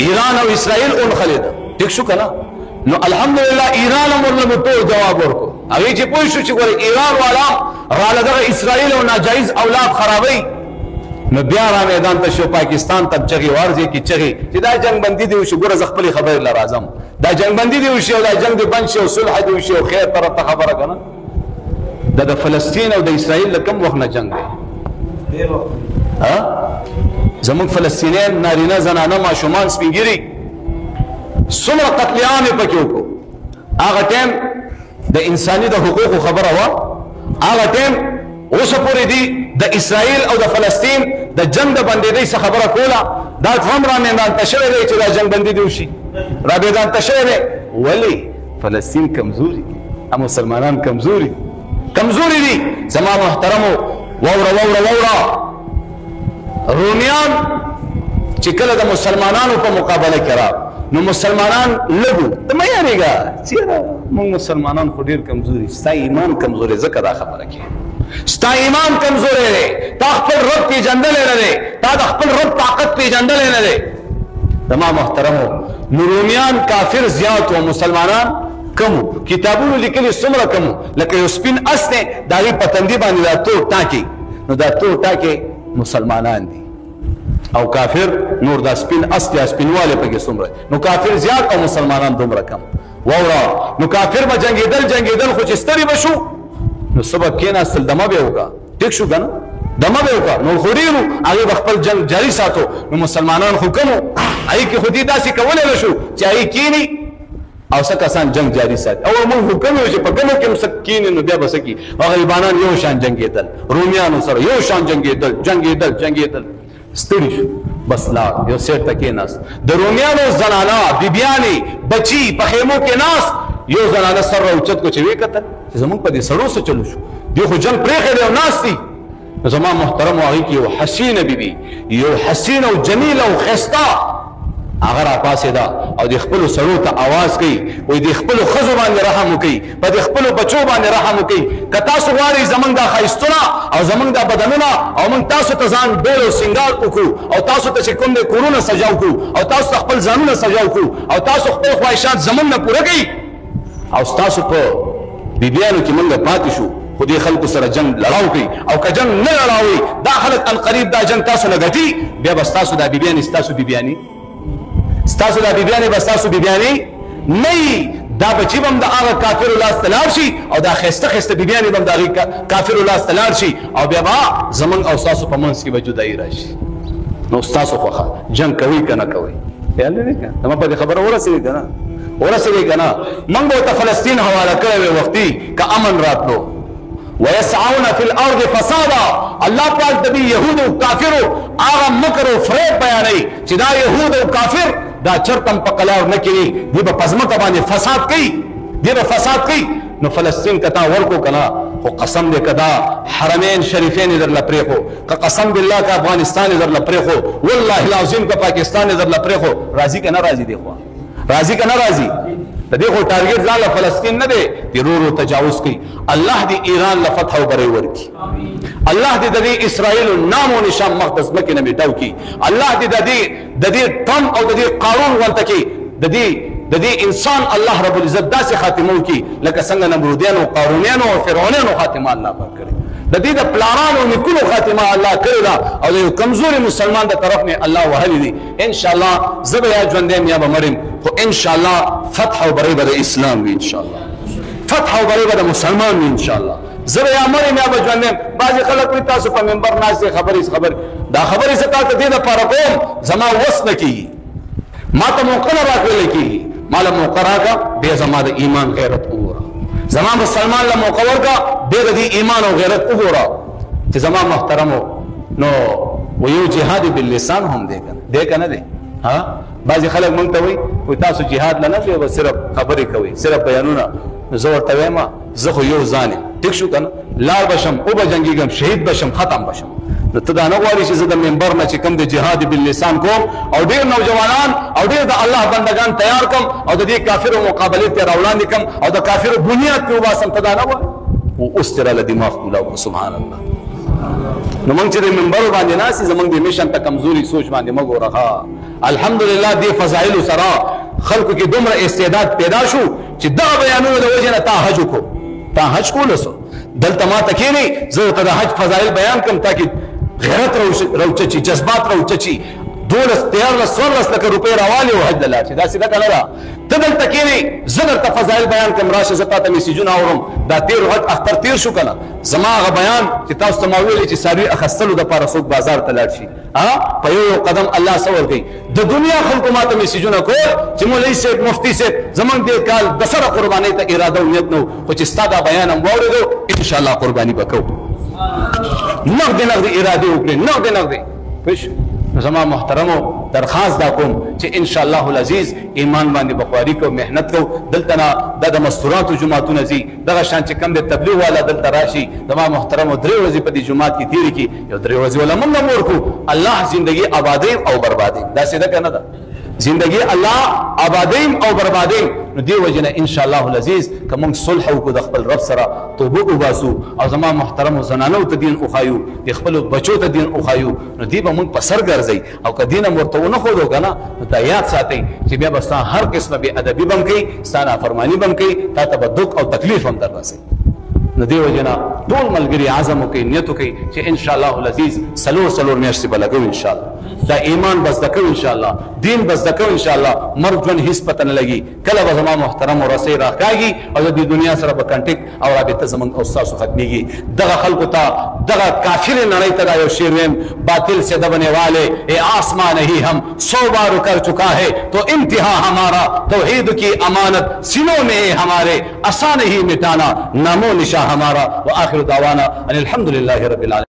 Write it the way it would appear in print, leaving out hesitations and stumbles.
ایران او اسرائیل اونخلېده. ټیک شو که نه؟ نو الحمدلله ایران هم ورله ټول جواب ورکړو. هغې چې پوه شو چې ګورې ایران والا راله دغه اسرائیل او ناجایز اولاد خرابوي، نو بیا را میدان ته شو، پاکستان ته چغې ورځې کې چغې چې دا جنگ بندي دې وشي. ګوره زه خپلې خبرې له راځم، دا جنگ بندي دې وشي او دا جنګ دې بند شي او صلح دې وشي او خیر طرف ته خبره که نه. دا د فلسطین او د اسرائیل له کوم وخت نه جنګ دی؟ زموږ فلسطینیان نارینه زنانه ماشومان سپین ږیري څومره قتل عام یې پکې وکړو. هغه ټایم د انساني د حقوقو خبره وه، هغه ټایم اوسه پورې دي د اسرائیل او د فلسطین د جنګ د بندېدۍ څخه خبره کوله. دا ټرمپ را میدان ته شوی دی چې دا جنګ بندي دې وشي، را میدان ته شوی دی. ولې؟ فلسطین کمزوري، مسلمانان کمزوري، کمزوري دي. زما محترمو واوره واوره واوره، رومیان چې کله د مسلمانانو په مقابله کې راغ، نو مسلمانان لږو. ته مه یارېږه چېرې موږ مسلمانان خو ډېر کمزوري. ستا ایمان کمزوری ځکه دا خبره کوي، ستا ایمان کمزوری دی، تا خپل رب پېژندلی نه دی، تا د خپل رب طاقت پېژندلی نه دی. زما محترمو نو رومیان کافر زیات و مسلمانان کم وو. کتابونو لیکلي څومره کم وو، لکه یو سپین اس دی د هغې په تندي باندې دا تور ټاکې، نو دا تور ټاکې مسلمانان دي او کافر نور دا سپین اس دی، سپینوالی پکې څومره، نو کافر زیات او مسلمانان دومره کم. واوره، نو کافر به جنګېدل جنګېدل، خو چې ستړي به شو نو څه به کېناستل، دمه به یې وکړه. ټیک شو که نه؟ دمه به یې وکړه. نو خو ډېر وو، هغې به خپل جنګ جاري ساتو. نو مسلمانان خو کم وو، هغې کې خو دې داسې کولی نه شو چې هغې کښېني او څه کسان جنګ جاري ساتي. او موږ خو کم یو چې په کمو کې هم څه کښېني نو بیا به څه کړي. غریبانان یو شان جنګېدل، رومیانو سره یو شان جنګېدل جنګېدل جنګېدل، ستړي شو، بس لاړ یو سیټ ته کېناست. د رومیانو زنانه بیبیانې بچي په خیمو کې ناست، یو زنانه سر راوچت کړو چې ویې کتل چې زموږ په دې سړو څه چلو شو، دوی خو جنګ پرېښی دی او ناست دي. نو زما محترمو هغې کې یو حسینه بیبي، یو حسینه او جمیله او ښایسته، هغه راپاڅېده او د خپلو سړو ته اواز کوي، وایي د خپلو ښځو باندې رحم وکړئ، په د خپلو بچو باندې رحم وکړئ. که تاسو غواړئ زموږ دا ښایستونه او زموږ دا بدنونه او موږ تاسو ته ځان ډول او سینګار وکړو او تاسو ته چې کوم دی کورونه سجاو کړو او تاسو ته خپل ځانونه سجاو کړو او تاسو خپل خواهشات زموږ نه پوره کړئ او ستاسو په بیبیانو کې موږ پاتې شو، خو دې خلکو سره جنګ لړاو کوي او که جنګ نه لړاوئ دا خلک انقریب دا جنګ تاسو نه ګټي، بیا به ستاسو دا بیبیانې ستاسو بیبیانې، ستاسو دا بیبیانې به ستاسو بیبیانې نه وي. دا بچي به هم د هغه کافرو لاس ته لاړ شي او دا ښایسته ښایسته بیبیانې به هم د هغې کافرو لاس ته لاړ شي او بیا به زموږ او ستاسو په منځ کې به جدایي راشي. نو ستاسو خوښه جنګ کوئ که نه کوئ؟ خیال دی که زما په دې خبره ورسېدې که نه؟ ورسېدې که نه؟ موږ به ورته فلسطین حواله کړی وی وختي که امن راتلو. ويسعون في الارض فسادا، الله پاک د دې یهودو کافرو هغه مکر او فریب بیانوي چې دا یهود او کافر دا چرته هم په قلار نه کېني، دوی به په ځمکه باندې فساد کوي، دوی به فساد کوي. نو فلسطین که تا ورکو که نه، خو قسم دی که دا حرمین شریفین یې درله پرېښو، که قسم بالله که افغانستان یې درله پرېښو، والله العظیم که پاکستان یې درله پرېښو، راځي که نه راځي؟ دې خوا راځي که نه راځي؟ د دې خو ټارګټ ځان له فلسطین نه دی، دې رو رو تجاوز کوي. الله دې ایران له فتح او بری ورکړي، الله دې د دې اسرائیل نام او نشان مخ د ځمکې نه میټاو کړي، الله دې د دې ټرمپ او د دې قارون غونته کې د دې انسان الله رب العزت داسې خاتمه وکړي لکه څنګه نمرودیانو، قارونیانو او فرعونیانو خاتمه الله پاک کړې. د دې د پلارانو نیکونو خاتمه الله کړې ده او د یو کمزوري مسلمان د طرف نه الله وهلي دي. انشاءالله زه به یا ژوندی یم یا به مړ یم، خو انشاءالله فتح او بری به د اسلام وي، انشاءالله فتح او بری به د مسلمان وي، انشاءالله. زه به یا مړ یم یا به ژوندی یم. بعضې خلک وایي تاسو په منبر ناست یې خبرې خبرې، دا خبرې زه تا ته دې دپاره کوم زما وس نه کېږي، ما ته موقع نه راکړل کېږي، ما له موقع راکړه بیا زما د ایمان غیرت وګوره، زما مسلمان له موقع ورکړه بیا د دې ایمان او غیرت وګوره. چې زما محترمو نو و یو جهاد باللسان هم دی که نه دی؟ که نه دی؟ ها، بعضې خلک موږ ته وایي وایي تاسو جهاد له نه ځئ، بس صرف خبرې کوئ، صرف بیانونه. زه ورته وایم زه خو یو ځان یم، ټیک شو که نه؟ لاړ به شم، وبه جنګېږم، شهید به شم، ختم به شم. نو ته دا نه غواړې چې زه د منبر نه چې کوم د جهاد باللسان کوم او ډېر نوجوانان او ډېر د الله بندګان تیار کم او د دې کافرو مقابلې ته راوړاندې کم او د کافرو بنیاد پرې وباسم، ته دا نه غواړې؟ اوس ترې راله دماغ کولاو کړو. سبحان الله. نو موږ چې د منبرو باندې ناست زموږ د مشن ته کمزوري سوچ باندې مه ګوره. ښه، الحمدلله دې فضایلو سره خلکو کې دومره استعداد پیدا شو چې دغه بیانونو د وجې نه تا حج وکړو، تا حج کولی سو. دلته ما ته کښېنئ، زه ورته د حج فضایل بیان کړم تاکې غیرت راوچچي، جذبات راوچچي، 12 13 14 لکه روپۍ راوالي او حج ته لاړ شي. داسې ده که نه ده؟ ته دلته کښېنې، زه درته فضایل بیان کړم، راشه زه تا ته میسجونه اورم. دا تېر غټ اختر تېر شو که نه، زما هغه بیان چې تاسو ته ما ویلې چې څاروي اخیستلو دپاره څوک بازار ته لاړ شي، په یو یو قدم الله څه ورکوي. د دنیا خلکو ما ته میسجونه کول چې مولوي صاحب، مفتي صاحب، زمونږ دې کال د سره قربانۍ ته اراده او نیت نه و، خو چې ستا دا بیان هم واورېدو انشاءالله قرباني به کوو. نغدې نغدې ارادې وکړې، نغدې نغدې. پوه شو؟ زما محترمو درخواست دا کوم چې ان شاء الله العزیز ایمان باندې بخواري کو، محنت کو. دلته نه دا د مستوراتو جوماتونه ځي، دغه شان چې کم د تبلیغ والا دلته راشي. زما محترمو 3 ورځې په دې جومات کې تېرې کړي، یو 3 ورځې ولا موږ هم ورکو. الله زندگی آبادیم او بربادیم، داسې ده که نه ده؟ زندگی الله آبادیم او بربادیم. نو دې وجې نه ان شاء الله العزیز که موږ صلح وکړو د خپل رب سره، توبه وباسو او زما محترمو زنانو ته دین وښایو، د خپلو بچو ته دین وښایو، نو دې به موږ په سر ګرځئ. او که دین هم ورته ونه ښودو که نه، نو دا یاد ساتئ چې بیا به ستا هر قسمه بې ادبي به هم کوي، ستا نافرماني به هم کوي، تا ته به دک او تکلیف هم در رسوي. نو دې وجې نه ټول ملګري عزم وکړئ، نیت وکړئ چې ان شاء الله العزیز 4 میاشتې به لګوو ان شاء الله. دا ایمان به زده کوو ان شاء الله، دین به زده کوو ان شاء الله. مرګ ژوند هیڅ پته نه لګي، کله به زما محترم رسۍ راکاږي او د دې دنیا سره به کنټک او رابطه زموږ او ستاسو ختمیږي. دغه خلکو ته، دغه کافر نړۍ ته دا یو شعر ویم: باطل سے دبنے والے اے آسمان ہی ہم 100 بار کر چکا ہے تو انتہا ہمارا، توحید کی امانت سینوں میں ہے ہمارے، آسان ہی مٹانا نامو نشاں ہمارا. وآخر دعوانا ان الحمد للہ رب العالمین.